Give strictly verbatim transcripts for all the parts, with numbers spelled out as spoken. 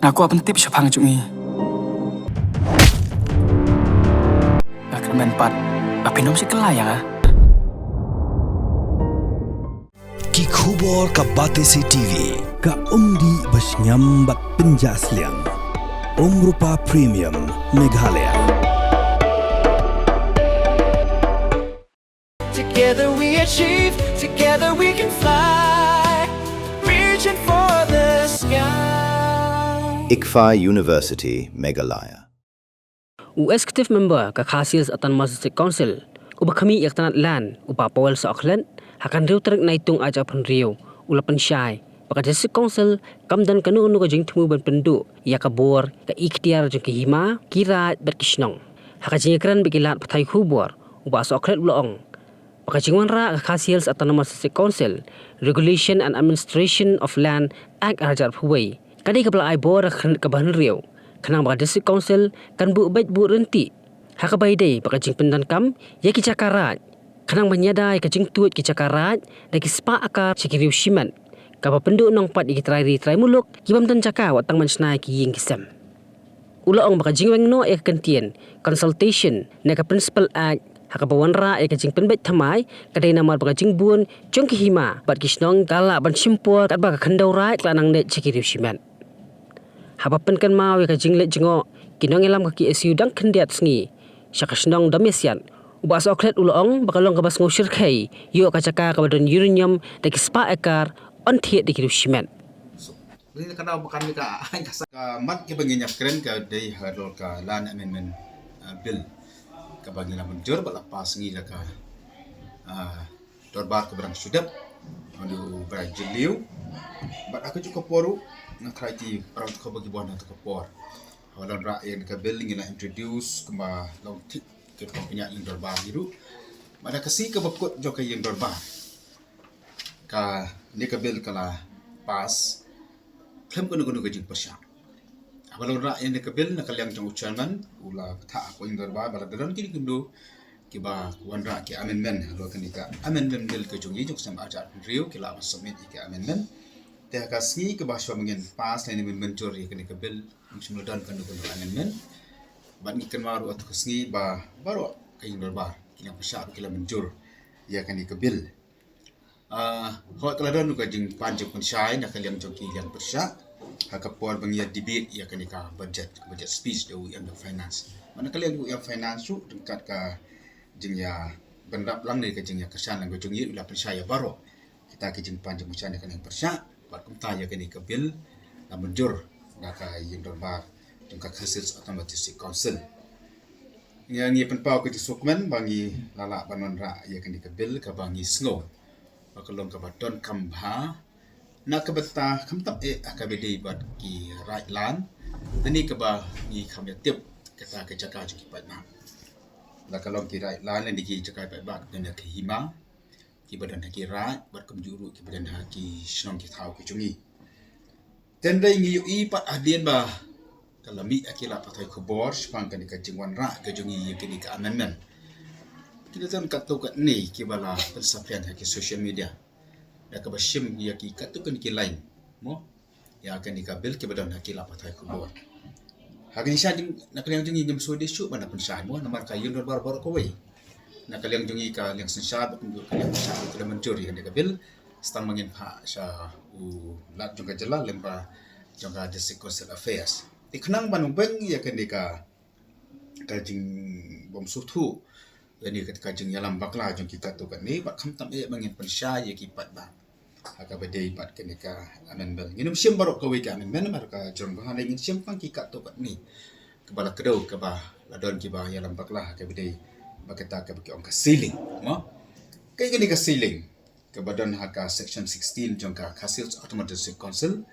Nga kwah pyntip shaphang jong i. Nga kyrmen pat ba phin ym shim kylla ïa nga. Ki khubor ka Batesi T V. Ka umdih ba shngiam bad pynjah sliang. Umrupa Premium Meghalaya. Together we achieve, together we can fly, reaching for the sky. ICFAI University, Meghalaya. U Executive Member ka Khasi Hills Autonomous District Council, uba khmih ïa ka tnat Land, u Bah Powell Sohkhlet, ha ka hynriew tarik Naitung arhajar arphew hynriew, u la pynshai ba ka District Council kam don kano kano ka jingthmu ban pynduh ïa ka bor ka iktiar jong ki hima, ki raid bad ki shnong. Ha ka jingïakren bad ki lad pathai khubor, u Bah Sohkhlet u la ong ba ka jingwanrah ka Khasi Hills Autonomous District Council Regulation and Administration of Land Act arhajar arphew wei ka dei kaba la ai bor ha ka khyrnit kaba hynriew, khnang ba ka District Council kan buh beit buh ryntih ha kaba ïadei bad ka jingpyndonkam ïa ki jaka raid, khnang ban ïada ïa ka jingtuid ki jaka raid da ki spah akar sha ki riew shimet, kaba pynduh nongpat ïa ki trai ri trai muluk ki bym don jaka wat tang ban shna ïa ki ïing ki sem. U la ong ba ka jingweng noh ïa ka kyntien consultation na ka Principal Act ha kaba wanrah ïa ka jingpynbeit thymmai ka dei namar ba ka jingbun jong ki hima bad ki shnong ka lah ban shim por katba ka khyndew raid ka la nang leit sha ki riew shimet. Haba pynkynmaw ïa ka jingleit jngoh ki nongïalam ka K S U dang khyndiat sngi sha ka shnong Domiasiat, u Bah Sohkhlet u la ong ba ka long kaba sngewshyrkhei ïoh ka jaka kaba don uranium da ki spah akar yn thied da ki riew shimet. Ni ka daw ba kan ni ka, ka sa-, ka mat kiba ngin ïakren ka dei halor ka Land Amendment, uh, Bill kaba ngi la mynjur bad la pass ngi da ka, uh, dorbar kaba dang shu dep, u Bah Jylliew. Bad ha kajuh ka por ruh nga tharai ki para khubor kiba wan ha kajuh ka por. Haba la wanrah ïa ka bill ngi la introduce kumba long thik ki para pynïaid ïing dorbar ngi ruh. Bad ha ka sngi kaba kut jong ka ïing dorbar, kane ka bill ka la pass khlem kano kano ka jingpyrshah. Haba la wanrah ïa kane ka bill na ka liang jong u chairman, u la bthah ha ka ïing dorbar ba lada don kino kino kiba wanrah ki amendment halor kane ka amendment bill ka jong ngi jong ka snem arhajar arphew hynriew, ki lah ban submit ïa ki amendment. Te ha ka sngi kaba shuwa ba ngin pass lane mynjur ïa kane ka bill, ym shym la don kano kano amendment. Bad ngi kynmaw ruh ha ka sngi ba baroh ka ïing dorbar, ki nongpyrshah ruh ki la mynjur ïa kane ka bill. Ah, hooid ka la don ka jingpan jingpynshai na ka liang jong ki liang pyrshah ha ka por ba ngi ïa debate ïa kane ka budget, budget speech da u E M jong finance. Bad na ka liang u E M finance ruh ryngkat ka jingïabynrap lang ne ka jingïakyrshan lang ka jong ngi, u la pynshai ïa baroh kita ki jingpan jingpynshai na ka liang pyrshah. Bad kumta ïa kane ka bill la mynjur da ka ïing dorbar jong ka Khasi Hills Autonomous District Council. Ngi, ngi pynpaw ka jingsngewkmen ba ngi la lah ban wanrah ïa kane ka bill kaba ngi sngew ba ka long kaba donkam bha na ka bynta khamtam eh ha kaba ïadei bad ki raid land, lane kaba ngi kham ïa tip kata ka jaka jong ki paidbah. La ka long ki raid land lane ki jaka paidbah kaba don ha ki hima, kiba don ha ki raid bad kumjuh ruh kiba don ha ki shnong ki thaw ki jong ngi. Te hynrei ngi ïohi pat hadien ba ka la mih ha ki lad pathai khubor shaphang kane ka jingwanrah ka jong ngi ïa kane ka amendment, ki la don katto katne kiba la pynsaphriang ha ki social media da kaba shim ïa ki katto katne ki line, mo, ïa kane ka bill kiba don ha ki lad pathai khubor. Ha kane sha jing, na ka liang jong ngi ngim shu dei shuh ban da pynshai, mo, namar ka ïing dorbar baroh kawei, na ka liang jong ngi ka liang synshar bad kumjuh ka liang synshar ka la mynjur ïa kane ka bill. Sa tang ba ngin phah sha u Lat jong ka jylla, lyngba jong ka District Council Affairs. Te khnang ban weng ïa kane ka, ka jingbymsngewthuh, ïa kane ka, ka jingïalam bakla jong ki katto katne, bad khamtam eh ba ngin pynshai ïa ki paidbah ha kaba ïadei bad kane ka amendment. Ngin ym shim baroh kawei ka amendment namar ka jrong bha, hynrei ngin shim tang ki katto katne kaba la kdew, kaba la don kiba ïalam bakla ha kaba ïadei bad kata kaba ki ong ka ceiling, mo? Kaei kane ka ceiling kaba don ha ka section sixteen jong ka Khasi Hills Autonomous District Council,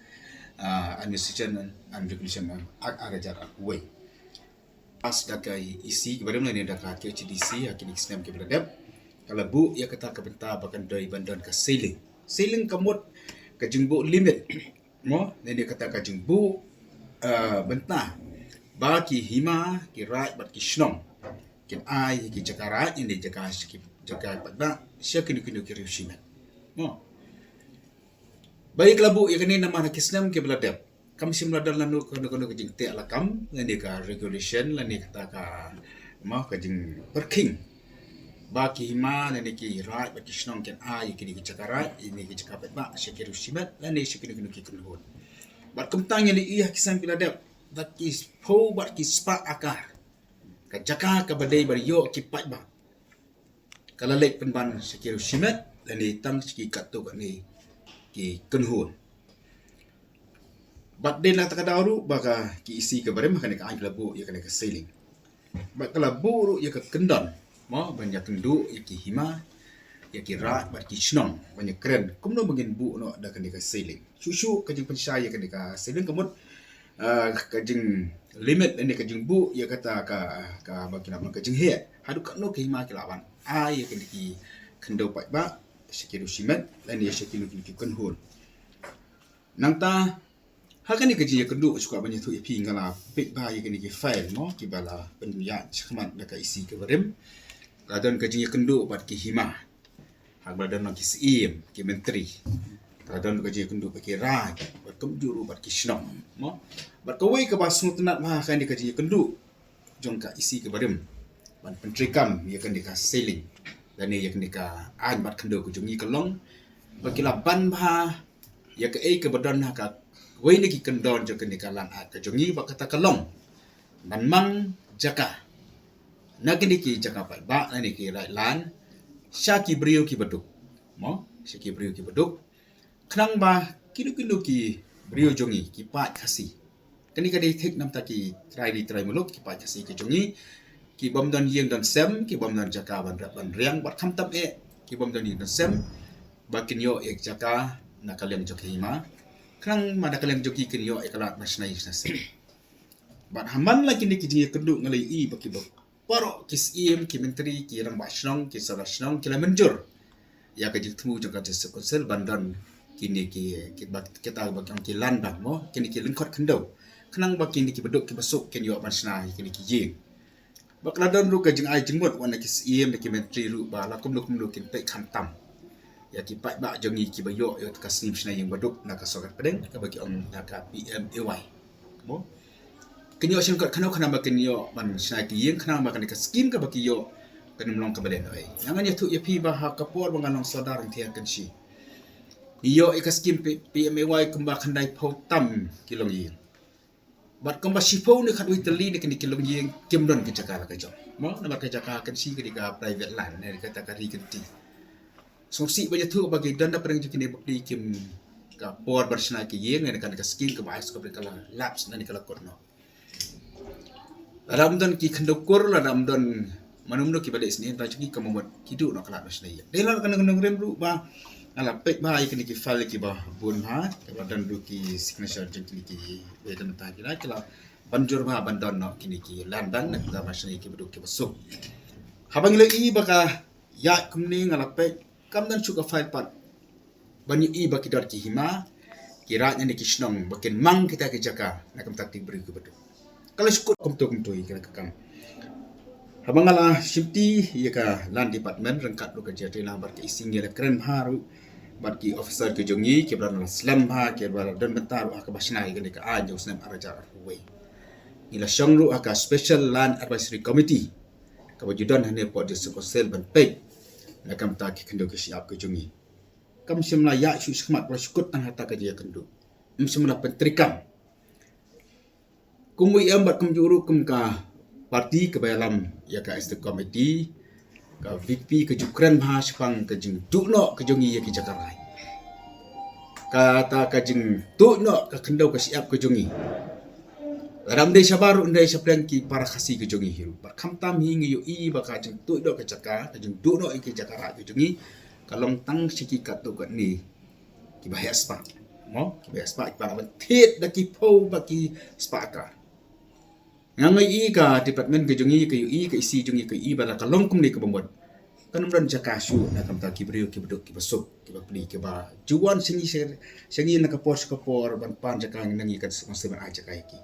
ah, Administration and, and Regulation Act arhajar arphew wei. Pass da ka E C kiba rim lane da ka K H A D C ha kine ki snem kiba la dep, ka la buh ïa kata ka bynta ba kan dei ban don ka ceiling. Ceiling ka mut ka jingbuh limit, mo, lane kata ka jingbuh, eh, bynta ba ki hima, ki raid bad ki shnong kin ai ki jaka raid, ïa ki jaka, ki jaka paidbah sha kino kino ki riew shimet, mo. Ba ïa ka la buh ïa kane namar ha ki snem kiba la dep Kam shym la don lano kano kano ka jingteh lakam lane ka regulation lane kata ka, mo, ka jingpyrkhing ba ki hima lane ki raid bad ki shnong kin ai ïa kine ki jaka raid, ïa kine ki jaka paidbah sha ki riew shimet lane sha kino kino ki kynhun. Bad kumta ngi la ïohi ha ki snem ba la dep ba ki phew bad ki spah akar ka jaka kaba dei ban ïoh ki paidbah ka la leit pynban sha ki riew shimet lane tang sha ki katto katne ki kynhun. Bad dei na kata ka daw ruh ba ka, ki EC ka barim ha kane ka aiñ ka la buh ïa kane ka ceiling. Bad ka la buh ruh ïa ka kyndon, mo, ban ïakynduh ïa ki hima, ïa ki raid bad ki shnong ban ïakren kumno ba ngin buh noh da kane ka ceiling. Shuh shuh ka jingpynshai ïa kane ka ceiling ka mut, ah, ka jinglimit lane ka jingbuh ïa kata ka, kaba ki la mon ka jingheh haduh katno ka hima ki lah ban ai ïa kane ki khyndew paidbah sha ki riew shimet lane sha kino kino ki kynhun. Nangta ha kane ka jingïakynduh, shuwa ban ïathuh ïa phi, nga la peit bha ïa kine ki file, mo, kiba la pynïaid shakhmat da ka EC ka barim. Ka don ka jingïakynduh bad ki hima ha kaba la don ki syiem, ki myntri. Ka don ka jingïakynduh bad ki raid bad kumjuh ruh bad ki shnong, mo. Bad kawei kaba sngewtynnat bha ha kane ka jingïakynduh jong ka EC ka barim ban pyntreikam ïa kane ka ceiling lane ïa kane ka aiñ bad khyndew ka jong ngi ka long ba ki la ban bha ïa kaei kaba don ha kawei na ki kyndon jong kane ka land act ka jong ngi, ba kata ka long ban mang jaka na kine ki jaka paidbah lane ki raid land sha ki briew kiba duk, mo, sha ki briew kiba duk. Khnang ba kino kino ki briew jong ngi ki paid Khasi, kane ka dei thik namar ki trai ri trai muluk, ki paid Khasi ki jong ngi ki bym don ïing don sem, ki bym don jaka ban rep ban riang, bad khamtam eh ki bym don ïing don sem, ba kin ïoh ïa ka jaka na ka liang jong ki hima, khnang ba na ka liang jong ki kin ïoh ïa ka lad ban shna ïing shna sem. Bad ha man la kine ki jingïakynduh nga la ïohi ba kiba baroh ki syiem, ki myntri, ki rangbah shnong, ki sordar shnong ki la mynjur ïa ka jingthmu jong ka District Council ban don kine ki, ki ba, kita ba ki ong ki land bank, mo, kine ki lyngkhot khyndew, khnang ba kine kiba duk kiba suk kin ïoh ban shna ïa kine ki ïing. Bad ka la don ruh ka jingai jingmut wat na ki syiem, na ki myntri ruh ba la kumno kumno kin peit khamtam ïa ki paidbah jong ngi kiba ïoh ïa ka scheme shna ïing ba duk na ka sorkar pdeng kaba ki ong na ka P M A Y, mo. Kin ïoh shim kot khano khano ba kin ïoh ban shna ki ïing, khnang ba kane ka scheme kaba ki ïoh kan ym long kaba lehnohei. Nga ngan ïathuh ïa phi ba ha ka por ba nga long sordar hangtei ha Kynshi, ngi ïoh ïa ka scheme P-, P M A Y kumba khyndai phew tam ki longïing. Bad kumba shiphew ne khatwei tylli na kine ki longïing kim don ka jaka la ka jong, mo, namar ka jaka ha Kynshi ka dei ka private land, ne kata ka ri kynti. Sngewsih ban ïathuh ba ki don da pdeng jong kine bapli kim, ka por ban shna ki ïing ne kane ka scheme kaba ai sngewbha ka la lapse ne ka la kut noh. Lada ym don ki khyndew kur, lada ym don mano mano kiba leh sniew, ta jong ki ka mut ki duh noh ka lad ban shna ïing. Dei lada ka nongrim ruh ba nga la peit bha ïa kine ki file kiba bun bha, kiba don ruh ki signature jong kine ki, ba don ta ki la, ki la ban jur bha ban don noh kine ki land bank ne ka ban shna ïing kiba duk kiba suk. Haba ngi la ïohi ba ka ïaid kumne nga la peit kam don shuh ka file pat ban ïohi ba ki don ki hima, ki raid ne ki shnong ba kin mang kita ki jaka na ka bynta ki briew kiba duk. Ka la shu kut kumto kumto ïa ka kam. Haba nga la shimti ïa ka Land Department ryngkat ruh ka J T na bad ka EC ngi la kren bha ruh bad ki officer ki jong ngi kiba la slem bha, kiba la don bynta ruh ha kaba shna ïa kane ka aiñ jong u snem ar hajar arphew wei. Ngi la shong ruh ha ka Special Land Advisory Committee kaba ju don hangne hapoh District Council ban peit na ka bynta ki khyndew ki shyiap ki jong ngi. Kam shym la ïaid shuh shakhmat, ba la shu kut tang ha kata ka jingïakynduh. Ym shym la pyntreikam. Kum u M bad kumjuh ruh kum ka party kaba ïalam ïa ka Executive Committee, ka VPP ka ju kren bha shaphang ka jingduh noh ka jong ngi ïa ki jaka raid. Kata ka jingtuid noh ka khyndew ka shyiap ka jong ngi. Lada ym dei shabar ruh, ym dei shaphang ki para Khasi ka jong ngi hi ruh. Bad khamtam hi ngi ïohi ba ka jingtuid noh ka jaka, ka jingduh noh ïa ki jaka raid ka jong ngi ka long tang sha ki katto katne kiba heh spah. Mo, kiba heh spah, kiba la ban thied da ki phew bad ki spah akar. Nga ïohi ka department ka jong ngi, ka ïohi ka EC jong ngi, ka ïohi ba la ka long kumne kaba mut, kan ym don jaka shuh na ka bynta ki briew kiba duk kiba suk, kiba pli, kiba ju wan sha ngi, sha, sha ngi na ka por sha ka por ban pan jaka na ngi, kan suk ban ai jaka ïa ki.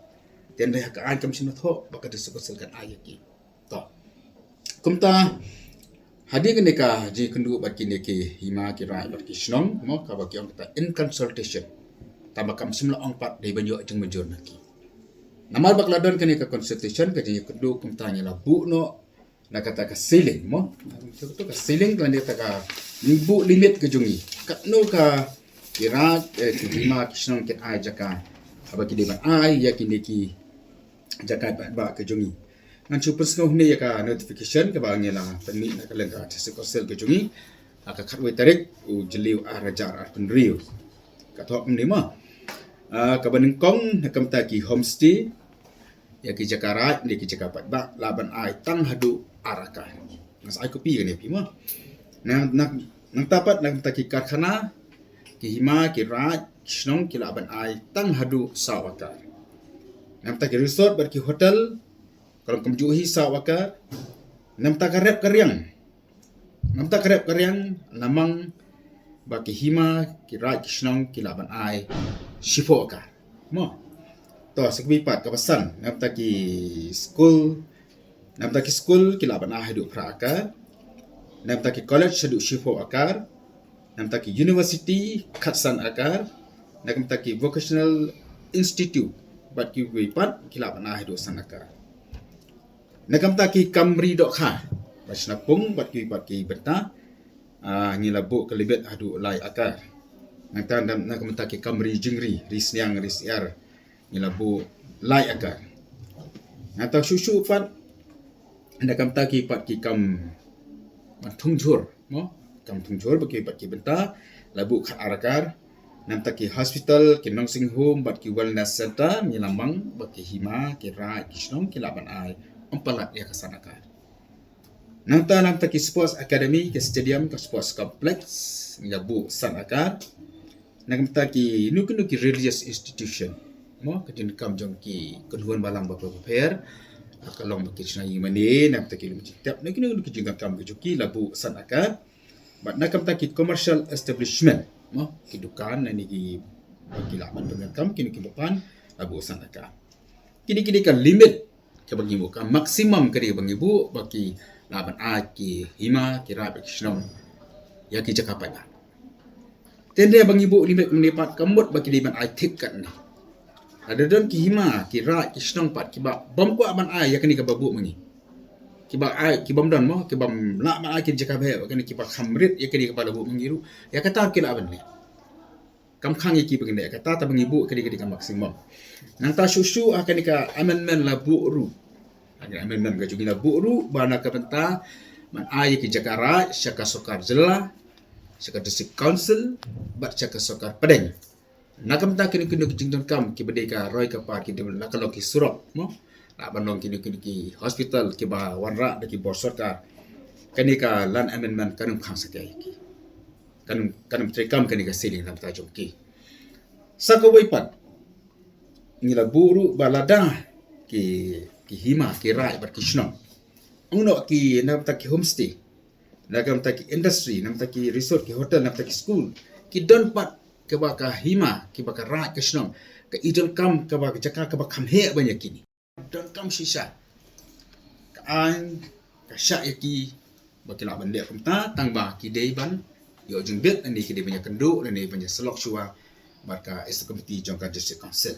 Te hynrei ha ka aiñ kam shym la thoh ba ka District Council kan ai ïa ki. To. Kumta, hadien kane ka jingïakynduh bad kine ki hima ki raid bad ki shnong, mo, kaba ki ong kata in consultation. Tang ba kam shym la ong pat dei ban ïoh jingmynjur na ki. Namar ba ka la don kane ka consultation, ka jingïakynduh, kumta ngi la buh noh na kata ka ceiling, mo. Ka ceiling ka la dei kata ka, ngi buh limit ka jong ngi. Katno ka, ki raid, eh, ki hima, ki shnong kin ai jaka, haba ki dei ban ai ïa kine ki jaka paidbah ka jong ngi. Ngan shu pynsngew hangne ïa ka notification kaba ngi la pynmih na ka liang ka District Council ka jong ngi ha ka khatwei tarik u Jylliew ar hajar arphew hynriew. Ka thoh kumne, mo. Ah, kaba nyngkong, na ka bynta ki homestay, ïa ki jaka raid ne ki jaka paidbah, lah ban ai tang haduh ar akar. Ngan sa ai copy kane ïa phi, mo. Na, na, nangta pat na ka bynta ki karkhana, ki hima, ki raid, ki shnong, ki lah ban ai tang haduh saw akar. Na ka bynta ki resort bad ki hotel, ka long kumjuh hi, saw akar. Na ka bynta ka rep ka riang, na ka bynta ka rep ka riang, namar ba ki hima, ki raid, ki shnong, ki lah ban ai shiphew akar, mo. To, sa kawei pat, kaba san, na ka bynta ki skul, na ka bynta ki skul, ki lah ban ai haduh phra akar. Na ka bynta ki college haduh shiphew akar. Na ka bynta ki university khatsan akar. Na ka bynta ki vocational institute bad kiwei pat, ki lah ban ai haduh san akar. Na ka bynta ki kam ri dohkha, ba shna pung bad kiwei pat ki bynta, ah, ngi la buh ka limit haduh lai akar. Nangta na, na ka bynta ki kam ri jingri, ri sniang, ri syiar, ngi la buh lai akar. Nangta shuh shuh pat, na ka bynta ki pat ki kam ban thung jhur, mo, kam thung jhur bad kiwei pat ki bynta, la buh khat ar akar. Na ka bynta ki hospital, ki nursing home bad ki wellness center, ngi la mang ba ki hima, ki raid, ki shnong, ki lah ban ai ym palat ïa ka san akar. Nangta na ka bynta ki sports academy, ki stadium, ki sports complex, ngi la buh san akar. Na ka bynta kino kino ki religious institution, mo, ka jingdonkam jong ki kynhun balang bapher bapher, ka long ba ki shna ïing mane, na ka bynta ki lum jingtep, na kino kino ki jingdonkam ka jong ki, la buh san akar. Bad na ka bynta ki commercial establishment, mo, ki dukan, na ne ki, ki lah ban pyndonkam, kino ki ba pan, la buh san akar. Kine, kine ki limit kaba ngi buh, ka maximum ka dei ba ngi buh ba ki lah ban ai ki hima, ki raid bad ki shnong ïa ki jaka paidbah. Te hynrei ba ngi buh limit kumne pat, ka mut ba ki dei ban ai thik katne. Lada don ki hima, ki raid, ki shnong pat kiba bym kwah ban ai ïa kane kaba buh ma ngi, kiba ai, ki bym don, mo, ki bym lah ban ai ki jaka ba heh, kane kiba kham rit ïa kane kaba la buh ma ngi ruh, ïa kata ki lah ban leh. Kam khang ïa ki ba kin leh kata, tang ba ngi buh ka dei, ka dei ka maximum. Nangta shuh shuh ha kane ka amendment la buh ruh, ha kane ka amendment ka jong ngi la buh ruh ba na ka bynta ban ai ïa ki jaka raid sha ka sorkar jylla, sha ka district council bad sha ka sorkar pdeng. Na ka bynta kino kino ki jingdonkam kiba dei ka roi ka par, ki dei la ka long ki surok, mo, lah ban long kino kino ki hospital kiba wanrah da ki bor sorkar, kane ka land amendment kan ym khang satia ïa ki. Kan, kan ym treikam kane ka ceiling na ka bynta jong ki. Sa kawei pat, ngi la buh ruh ba lada ki, ki hima, ki raid bad ki shnong, ong noh ki, na ka bynta ki homestay, na ka bynta ki industry, na ka bynta ki resort, ki hotel, na ka bynta ki skul, ki don pat kaba ka hima, kiba ka raid ka shnong, ka i donkam kaba ka jaka kaba kham heh ban ïa kine, donkam shisha, ka aiñ ka shah ïa ki ba ki lah ban leh kumta, tang ba ki dei ban ïoh jingbit, lane ki dei ban ïakynduh, lane ban ïasyllok shuwa bad ka executive committee jong ka district council.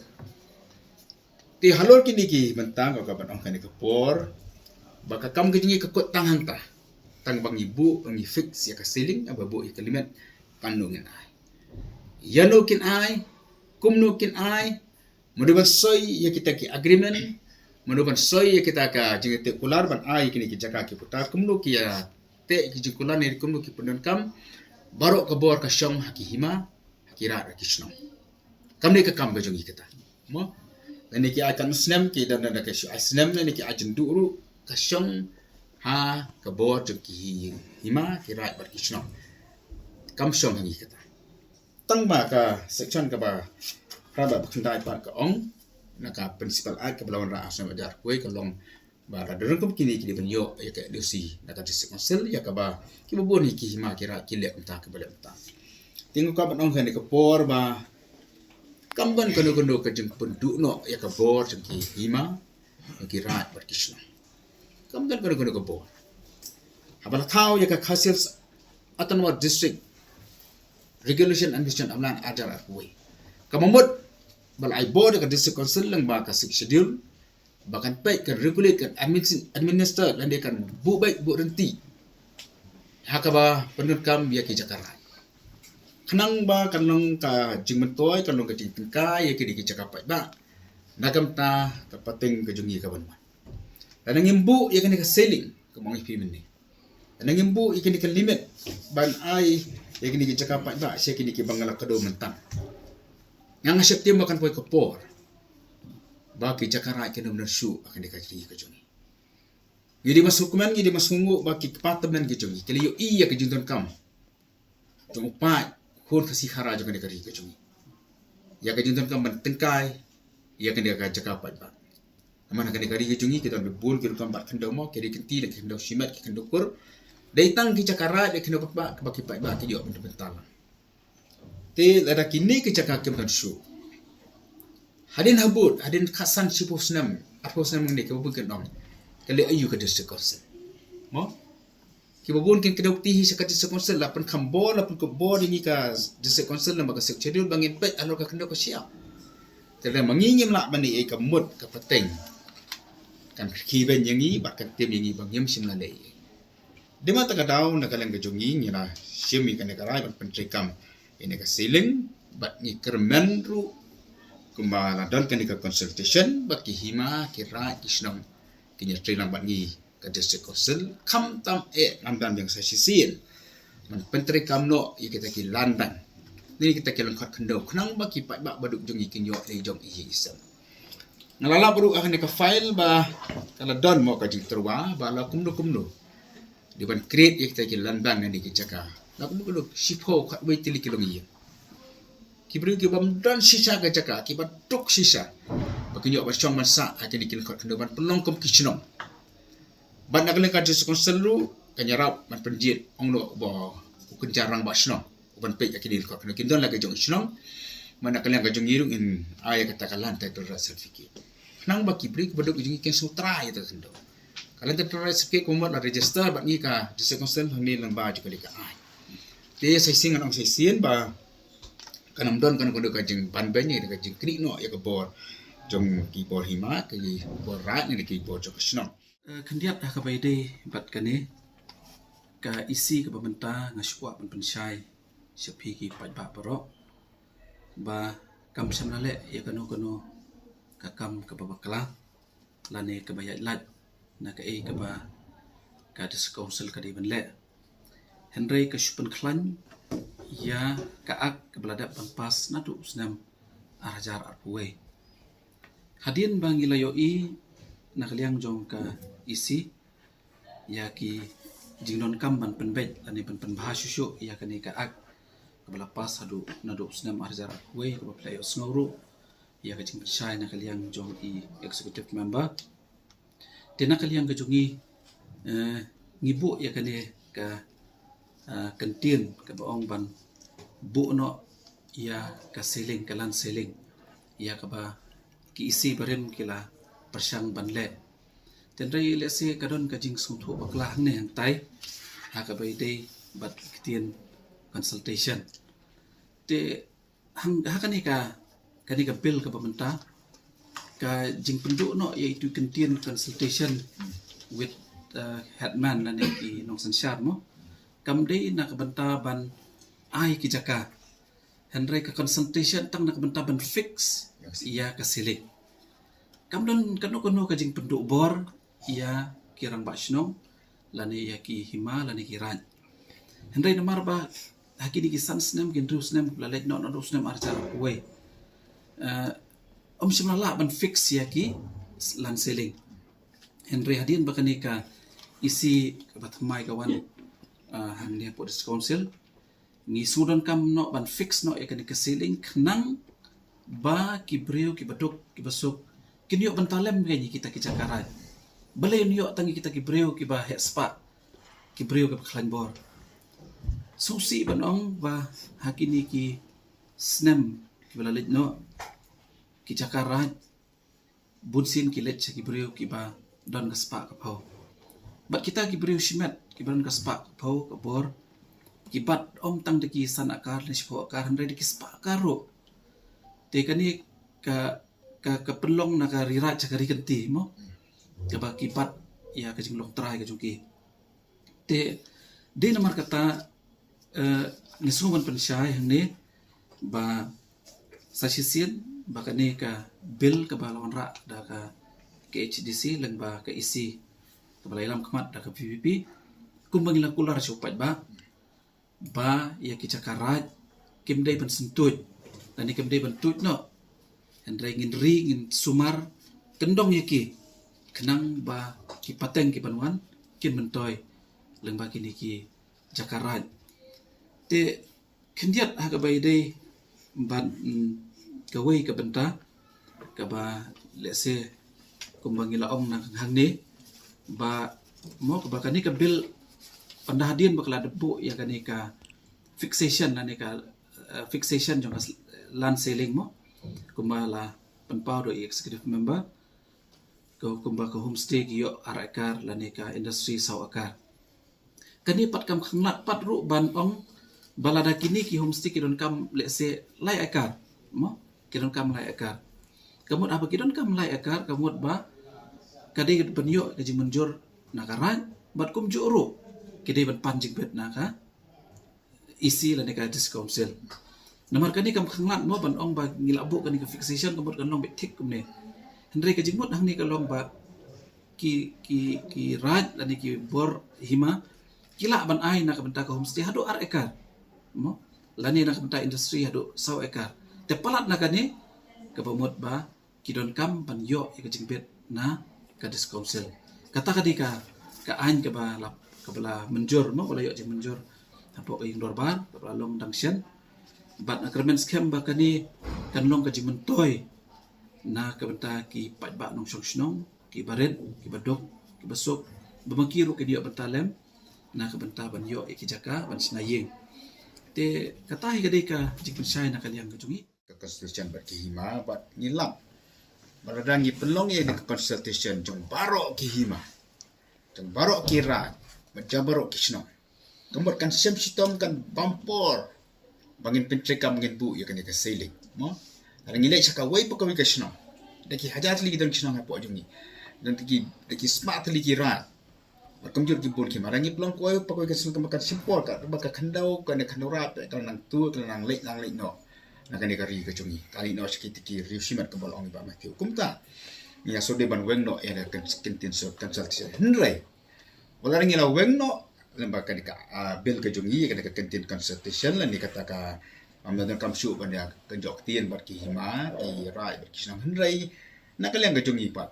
Te halor kine ki bynta, nga kwah ban ong ha kane ka por ba ka kam ka jong ngi ka kut tang hangta, tang ba ngi buh, ba ngi fix ïa ka ceiling, ba buh ïa ka limit, katno ngin ai, ïano kin ai, kumno kin ai, mano ban soi ïa kita ki agreement, mano ban soi ïa kita ka jingteh kular ban ai ïa kine ki jaka ki puta, kumno ki ïateh ki jingkular ne kumno ki pyndonkam. Baroh ka bor ka shong ha ki hima, ha ki raid, ha ki shnong. Kam dei ka kam ka jong ngi kata, mo. Lane ki ai katno snem, ki don da ka shu ai snem, lane ki ai jingduh ruh, ka shong ha ka bor jong ki hima, ki raid bad ki shnong. Kam shong ha ngi kata. Tang ba ka section kaba hynriew bad khyndai pat ka ong, na ka Municipal Act kaba la wanrah ha u snem ar hajar arphew wei, ka long ba lada don kum kine, ki dei ban ïoh ïa ka N O C na ka District Council, ïa kaba kiba bun ïa ki hima, ki raid, ki leh kumta, kiba leh kumta. Te nga kwah ban ong ha kane ka por ba kam don kano kano ka jingpynduh noh ïa ka bor jong ki hima, jong ki raid bad ki shnong. Kam don kano kano ka bor. Haba la thaw ïa ka Khasi Hills Autonomous District Regulation and Mission of Land ar hajar arphew wei, Ka mut ba la ai bor ïa ka District Council lyngba ka Sixth Schedule ba kan peit, kan regulate, kan admin-, administer lane kan buh beit buh rynti ha kaba pyndonkam ïa ki jaka raid. Khnang ba kan long ka jingmyntoi, kan long ka jingtyngkai ïa kine ki jaka paidbah na ka bynta ka pateng ka jong ngi ka ban wan. Lada ngim buh ïa kane ka ceiling, kumba nga ong ïa phi mynne, lada ngim buh ïa kane ka limit ban ai ïa kine ki jaka paidbah sha kine kiba nga la kdew mynta, nga nga sheptieng ba kan poi ka por ba ki jaka raid kin ym don shuh ha kane ka ri ka jong ngi. Ngi dei ban sngewkmen, ngi dei ban sngewnguh ba ki kpa tymmen ki jong ngi ki la ïohi ïa ka jingdonkam jong u paid khun Khasi Khara jong kane ka ri ka jong ngi, ïa ka jingdonkam ban tyngkai ïa kane ka jaka paidbah. Namar ha kane ka ri ka jong ngi ki don bun ki rukom bat khyndew mo, ki ri kynti, ki khyndew shimet, ki khyndew kur. Dei tang ki jaka raid, ki khyndew paidbah ba ki paidbah ki ïoh ban bynta lang. Te lada kine ki jaka kim don shuh, hadien habud, hadien khatsan, shiphew snem, arphew snem ngi, kiba bun kin ong, ka leh aïu ka District Council? Mo? Kiba bun kin kdew kti hi sha ka District Council, la pynkham bor, la pynkup bor ïa ngi ka District Council namar ka Sixth Schedule ba ngin peit halor ka khyndew ka shyiap. Te lada ma ngi ngim lah ban ïoh ka mut ka pateng, kan khie beiñ ïa ngi bad kan tim ïa ngi ba ngim shym la leh. Dei ma kata ka daw na ka liang ka jong ngi ngi la shim ïa kane ka rai ban pyntreikam ïa kane ka ceiling bad ngi kyrmen ruh kumba la don kane ka consultation ba ki hima, ki raid, ki shnong kin ïatreilang bad ngi ka District Council, khamtam eh ngan don biang sa shisien ban pyntreikam noh ïa kita ki land bank ne kita ki lyngkhot khyndew khnang ba ki paidbah baduk jong ngi kin ïoh leh jong i ïing i sem. Nga la lap ruh ha kane ka file ba ka la don mo ka jingtyrwa ba la kumno kumno dei ban create ïa kita ki land bank ne ki jaka. La kumno kumno, shiphew khatwei tylli ki longïing, ki briew ki bym don shisha ka jaka, kiba duk shisha ba kin ïoh ban shong ban sah ha kine ki lyngkhot khyndew ban pynlong kum ki shnong. Bad na ka liang ka District Council ruh kan ïarap ban pynjied, ong noh ba u kynja rangbah shnong u ban peit ïa kine ki lyngkhot khyndew, kin don la ki jong ki shnong. Bad na ka liang ka jong ngi ruh ngin ai ïa kata ka land title right certificate khnang ba ki briew kiba duk jong ngi kin sngewtrai ïa kata ka khyndew. Ka land title right certificate kumba la register bad ngi ka District Council hangne lyngba jong kane ka aiñ. Te sa shisien ngan ong sa shisien ba kan ym don kano kano ka jingbanbeiñ ne ka jingknieh noh ïa ka bor jong ki bor hima, ki bor raid ne ki bor jong ka shnong. Eh, khyndiat ha kaba ïadei bad kane ka E C kaba mynta, nga shu kwah ban pynshai sha phi ki paidbah baroh ba kam shym la leh ïa kano kano ka kam kaba bakla lane kaba ïaid lait na kaei kaba ka District Council ka dei ban leh. Hynrei ka shu pynkhlaiñ ïa ka Act kaba la dep ban pass naduh u snem ar hajar arphew wei. Hadien ba ngi la ïohi na ka liang jong ka E C ïa ki jingdonkam ban pynbeit lane ban pynbha shuh shuh ïa kane ka Act kaba la pass haduh naduh u snem ar hajar arphew wei, kaba phi la ïohsngew ruh ïa ka jingpynshai na ka liang jong i Executive Member. Te na ka liang ka jong ngi, eh, ngi buh ïa kane ka, eh, kyntien kaba ong ban buh noh ïa ka ceiling, ka land ceiling, ïa kaba ki E C barim ki la pyrshang ban leh. Te hynrei lehse ka don ka jingsngewthuh bakla hangne hangtai ha kaba ïadei bad ki ktien consultation. Te hang, ha kane ka, kane ka bill kaba mynta, ka jingpynduh noh ïa itu i kyntien consultation with, uh, headman lane ki nongsynshar mo, kam dei na ka bynta ban ai ki jaka, hynrei ka consultation tang na ka bynta ban fix ïa ka ceiling. Kam don kano kano ka jingpynduh bor ïa ki rangbah shnong lane ïa ki hima lane ki raid. Hynrei namar ba ha kine ki san snem, ki hynriew snem ba la leit noh, naduh u snem ar hajar arphew wei, eh, ym shym la lah ban fix ïa ki land ceiling. Hynrei hadien ba kane ka E C kaba thymmai ka wan, eh, hangne hapoh District Council, ngi shu donkam noh ban fix noh ïa kane ka ceiling khnang ba ki briew kiba duk kiba suk kin ïoh bynta lem ïa kita ki jaka raid. Balei kin ïoh tang ïa kita ki briew kiba heh spah, ki briew kiba khlaiñ bor? Sngewsih ban ong ba ha kine ki snem kiba la leit noh, ki jaka raid bunsien ki leit sha ki briew kiba don ka spah ka phew. Bad kita ki briew shimet kiba don ka spah ka phew ka bor, ki bat ym tang da ki san akar ne shiphew akar, hynrei da ki spah akar ruh. Te kane ka, ka, ka pynlong na ka ri raid sha ka ri kynti mo. Kaba ki bat ïa ka jinglong trai ka jong ki. Te dei namar kata, eh, nga sngew ban pynshai hangne ba sa shisien ba kane ka bill kaba la wanrah da ka K H A D C lyngba ka E C kaba la ïalam khmat da ka V P P, kumba ngi la kular sha u paidbah ba ïa ki jaka raid kim dei ban syntuid lane kim dei ban tuid noh. Hynrei ngin ri, ngin sumar kyndong ïa ki khnang ba ki pateng ki ban wan kin myntoi lyngba kine ki jaka raid. Te khyndiat ha kaba ïadei bad, mm, kawei ka bynta kaba lehse kumba ngi la ong na hangne ba mo, kaba kane ka bill, ynda hadien ba ka la dep buh ïa kane ka fixation lane ka, eh, fixation jong ka land ceiling mo, kumba la pynpaw da i executive member, ka kumba ka homestay ki ïoh ar ekar lane ka industry saw ekar. Kane pat kam khanglad pat ruh ban ong ba lada kine ki homestay ki donkam lehse lai ekar mo, ki donkam lai ekar. Ka mut haba ki donkam lai ekar, ka mut ba ka dei ban ïoh ka jingmynjur na ka raid, bad kumjuh ruh ki dei ban pan jingbit na ka E C lane ka District Council. Namar kane kam khanglad mo ban ong ba ngi la buh kane ka fixation, ka mut kan long beit thik kumne. Hynrei ka jingmut hangne ka long ba ki, ki, ki raid lane ki bor hima ki lah ban ai na ka bynta ka homestay haduh ar ekar mo, lane na ka bynta industry haduh saw ekar. Te palat na kane, kaba mut ba ki donkam ban ïoh ïa ka jingbit na ka District Council. Kata ka dei ka, ka aiñ kaba la, kaba la mynjur mo, ba la ïoh jingmynjur hapoh ka ïing dorbar kaba la long dang shen. Bad nga kyrmen skhem ba kane kan long ka jingmyntoi na ka bynta ki paidbah nongshong shnong, kiba rit, kiba duk, kiba suk, ba ma ki ruh kin ïoh bynta lem na ka bynta ban ïoh ïa ki jaka ban shna ïing. Te kata hi ka dei ka jingpynshai na ka liang ka jong ngi. Ka consultation bad ki hima, bad ngi lap ba lada ngi pynlong ïa ka consultation jong baroh ki hima, jong baroh ki raid, bad jong baroh ki shnong, ka mut kan shem shitom, kan bam por ba ngin pyntreikam, ngin buh ïa kane ka ceiling mo. Lada ngi leit sha kawei pa kawei ka shnong, da ki hajar tylli ki don ki shnong hapoh jong ngi, da ki, da ki spah tylli ki raid, bad kumjuh ki bun ki hima, lada ngi pynlong kawei pa kawei ka shnong, ka mut kan shem por, ka ba ka khyndew, kane khyndew raid ka la nang tur, ka la nang leit, nang leit noh na kane ka ri ka jong ngi, ka leit noh sha ki, ki riew shimet kaba la ong i Bah Matthew. Kumta ngi ïa shu dei ban weng noh ïa ka consultation, consultation. Hynrei wat la ngi la weng noh lyngba kane ka, ah, bill ka jong ngi, kane ka consultation, lane kata ka, ah, ym donkam shuh ban ïa kynjoh ktien bad ki hima, ki raid bad ki shnong. Hynrei na ka liang ka jong ngi pat,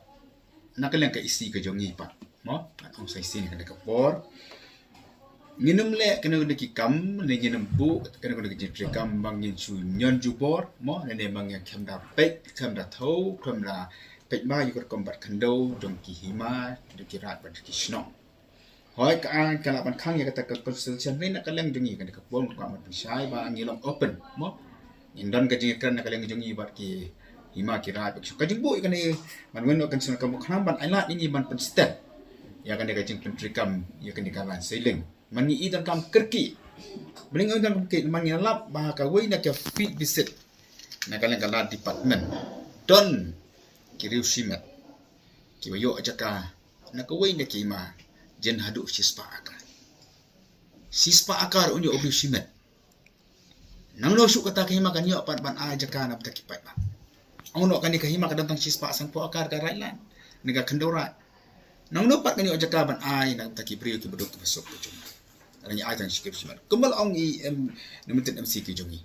na ka liang ka E C ka jong ngi pat mo, ngan ong sa shisien kane ka por, ngin ym leh kano kano ki kam, ne ngin ym buh kano kano ki jingtreikam ba ngin shu ñion jubor mo, ne, ne ba ngin khlem da peit, khlem da thew, khlem da peit ba ïa ka rukom bat khyndew jong ki hima, jong ki raid bad ki shnong. Hooid, ka, ka lah ban khang ïa kata ka consultation, ne na ka liang jong ngi, kane ka por ngi kwah ban pynshai ba ngi long open mo. Ngin don ka jingïakren na ka liang jong ngi bad ki hima, ki raid bad ki shnong. Ka jingbuh ïa kane ban weng noh consultation ka mut khnang ban ai lad ïa ngi ban pynstep ïa kane ka jingpyntreikam ïa kane ka land ceiling. Man ngi i donkam kyrkieh, ba ngi i donkam kyrkieh, man ngi lap ba ha kawei na ka field visit na ka liang ka land department, don ki riew shimet kiba ïoh jaka na kawei na ki hima jin haduh shispah akar. Shispah akar un ïoh u briew shimet. Nangno shuh kata ka hima kan ïoh pat ban ai jaka na bynta ki paidbah? Ong noh kane ka hima ka don tang shispah sanphew akar ka raid land, ne ka khyndew raid. Nangno pat kan ïoh jaka ban ai na bynta ki briew kiba duk kiba suk ka jong ngi? Lada ngi ai tang shi ki briew shimet, kumba la ong i em, ne mynta M C ki jong ngi,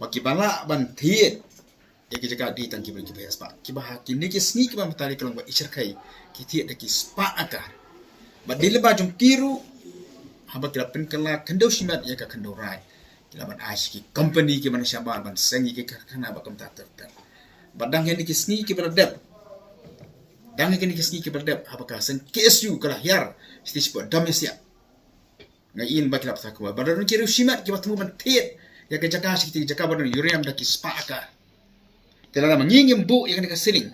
ba kiba lah ban thied ïa ki jaka dei tang ki briew kiba heh spah, kiba ha kine ki sngi kiba mynta ka long ba i shyrkhei ki thied da ki spah akar. Bad dei lyngba jong ki ruh, haba ki la pynkylla khyndew shimet ïa ka khyndew raid, ki lah ban ai sha ki company kiba na shabar ban seng ïa ki karkhana bad kumta ter ter. Bad dang kine ki sngi kiba la dep, dang kine ki sngi kiba la dep, haba ka seng K S U ka la hiar shatei shapoh Dam Ïasiah, nga ïohi ba ki la pynthikna kumba ba don ki riew shimet kiba thmu ban thied ïa ka jaka sha ki jaka ba don uranium da ki spah akar. Te lada ma ngi ngim buh ïa kane ka ceiling,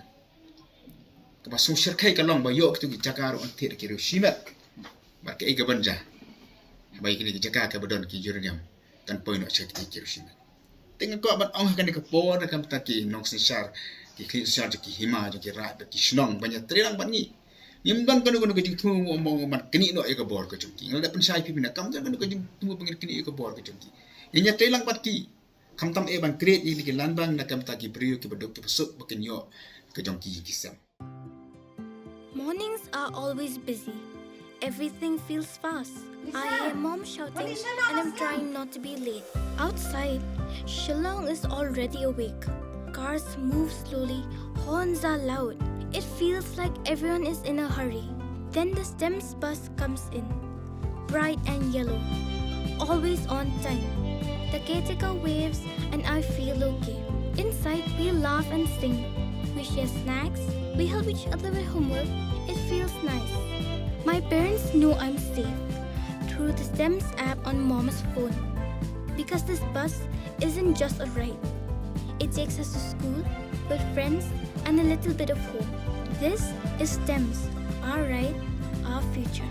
kaba sngewshyrkhei ka long ba ïoh kito ki jaka ruh ban thied da ki riew shimet. Bad kaei kaban jia haba ïa kine ki jaka kiba don ki uranium kan poi noh sha kito ki riew shimet? Te nga kwah ban ong ha kane ka por, na ka bynta ki nongsynshar, ki khlieh synshar jong ki hima, jong ki raid bad ki shnong, ban ïatreilang bad ngi. Ngim don kano kano ka jingthmu mo mo ban knieh noh ïa ka bor ka jong ki. Nga la pynshai phi mynne, kam don kano ka jingthmu ban knieh ïa ka bor ka jong ki. Ngin ïatreilang bad ki. Khamtam eh ban create ïa ki landbang na ka bynta ki briew kiba duk kiba suk ba kin ïoh ka jong ki ki sem. Mornings are always busy. Everything feels fast. I hear mom shouting and I'm trying not to be late. Outside, Shillong is already awake. Cars move slowly, horns are loud. It feels like everyone is in a hurry. Then the STEMS bus comes in. Bright and yellow. Always on time. The caretaker waves and I feel okay. Inside, we laugh and sing. We share snacks. We help each other with homework. It feels nice. My parents know I'm safe through the STEMS app on mom's phone. Because this bus isn't just a ride, it takes us to school, with friends, and a little bit of home. This is STEMS, our ride, our future.